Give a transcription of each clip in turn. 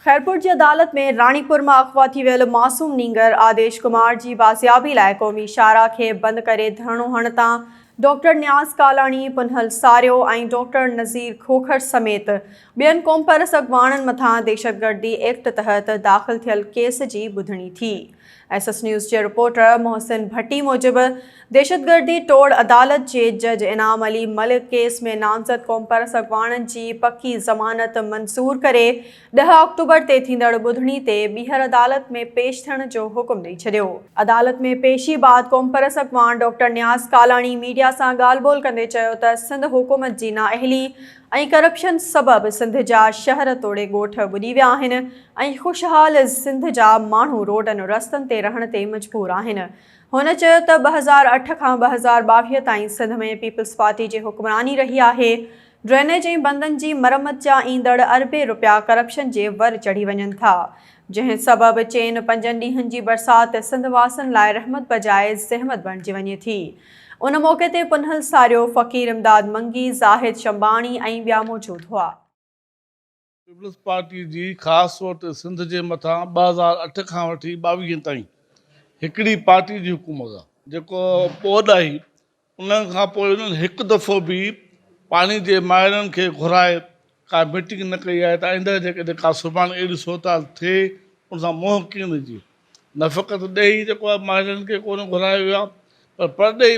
خيرپور جي عدالت ۾ راڻيپور مان اغوا ٿي ويل معصوم نينگر آديش ڪمار جي بازيابي لاء قومي شاهراهه کي بند ڪري ڌرڻو هڻڻ تان ڊاڪٽر نياز ڪالاڻي، پنهل ساريو ۽ ڊاڪٽر نذير کوکر سميت ٻين قومپرست اڳواڻن مٿان دهشتگردي ايڪٽ تحت داخل ٿيل ڪيس جي ٻڌڻي ٿي. ايس ايس نيوز جي رپورٽر محسن ڀٽي موجب دهشتگردي ٽوڙ عدالت جي جج انعام علي ملڪ ڪيس ۾ نامزد قومپرست اڳواڻن جي پڪي ضمانت منظور ڪري ڏهه آڪٽوبر تي ٿيندڙ ٻڌڻي تي ٻيهر عدالت ۾ پيش ٿيڻ جو حڪم ڏئي ڇڏيو. عدالت ۾ پيشي بعد قومپرست اڳواڻ ڊاڪٽر نياز ڪالاڻي ميڊيا سان ڳالهه ٻولهه ڪندي چيو ته سنڌ حڪومت جي نااهلي ۽ ڪرپشن سبب سنڌ جا شهر توڙي ڳوٺ ٻڏي ويا آهن ۽ خوشحال سنڌ جا ماڻهو روڊن رستن تي رهڻ تي مجبور آهن. هن چيو ته 2008 کان 2022 تائين سنڌ ۾ پيپلز پارٽي جي حڪمراني رهي آهي، ڊرينيج ۽ بندن جي مرمت جا ايندڙ اربين رپيا ڪرپشن جي ور چڙهي وڃن ٿا، جنهن سبب چئن پنجن ڏينهن جي برسات سنڌ واسين لاء رحمت بجاء زحمت بڻجي وڃي ٿي. ان موقعي تي پنهل ساريو، فقير امداد منگي، زاهد شنباڻي ۽ ٻيا موجود هئا. پيپلز پارٽي جي خاص طور تي سنڌ جي مٿان 2008 کان وٺي ٻاويهين تائين هڪڙي پارٽي جي حڪومت آ. جيڪو ٻوڏ آئي انهن کان پوء انهن هڪ دفعو به پاڻي جي ماهرن کي گهرائي ڪا ميٽنگ نه ڪئي آهي ته آئنده جيڪڏهن ڪا سڀاڻي اهڙي صورتحال ٿئي ان سان منهن ڪيئن ڏجي. نه فقط ڏيهي جيڪو آهي ماهرن کي ڪونه گهرايو ويو آهي پر پرڏيهي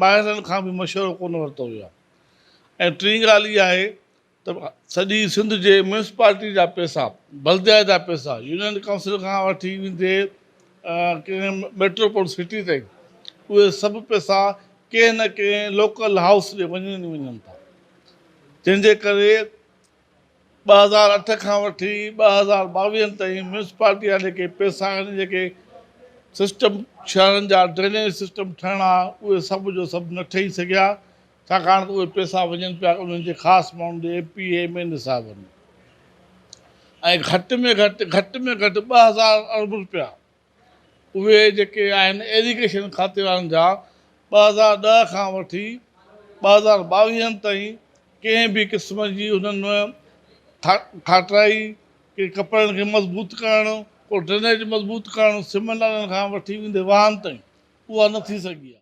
ماهرن کان به مشورو ڪونه ورتو ويو آهي ۽ ٽين ڳالهه اها آهي ته سڄي سنڌ جي ميونسپالٽي جا پئسا، بلديا جا پئسا، يونين ڪائونسل کان وٺي ويندي ڪنهن ميٽروپول سٽي تائين اهي سڀ پئسا ڪنهن نه ڪنهن لوڪل هائوس ڏي وڃن ئي وڃن ٿا جنهن جي ڪري 2008 کان وٺي 2022 تائين ميونسپالٽي جا جيڪي پئسا آهن جيڪي سسٽم شهرن جا ڊرينيج سسٽم ٺهڻا اهي سڀ جو سڀ نه ٺهي سگهيا ڇاڪاڻ ته اهي پئسا وڃن پيا انهن جي خاص ماڻهن ڏي ايم پي اي ايم اين اي صاحبن ڏي ۽ گهٽ ۾ گهٽ گهٽ ۾ گهٽ 2000 ارب روپيا اهي جيڪي آهن ايريگيشن کاتي وارن جا 2010 کان وٺي 2022 تائين ڪنهن به قسم جي انهن کاٽرائي ڪي ڪپڙن کي مضبوط ڪرڻ ڪو ڊرينيج مضبوط ڪرڻ سم نالن کان وٺي ويندي واهن تائين اها نه ٿي سگهي آهي.